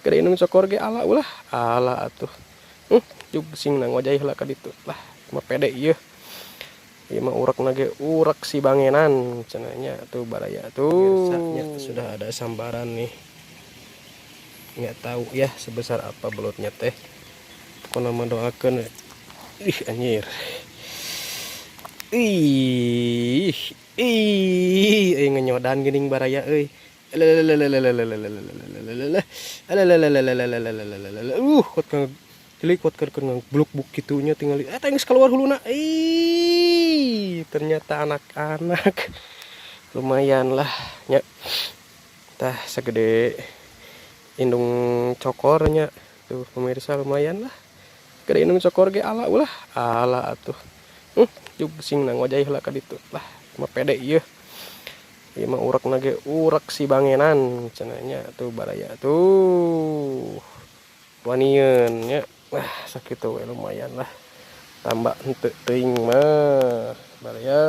Gede indung cokor ge ala ulah ala atuh. Jug sing nang wajah lah ka ditu lah mah pede ieu. Ieu mah urekna ge urek si bangenan cenah nya tuh, baraya tuh. Sudah ada sambaran nih, nggak tahu ya sebesar apa belutnya teh. Pokoknya mah doakeun. Ih, anjir, ih ih euy, ngenyodan geuning, baraya euy. Kuat kuat keur bluk-bluk kitunya tinggal eta geus keluar huluna. Ih, ternyata anak-anak, lumayan lah nya. Tah, segede indung cokornya tuh, pemirsa, lumayan lah. Gede indung cokor ge ala ulah ala atuh. Jug sing nang wajah lah ka ditu lah mah pede ieu. Ieu mah urekna ge urek si bangenan cenah nya tuh, baraya tuh, wanian nya. Wah, sakitu we, lumayan lah, tambah henteu teuing mah, baraya.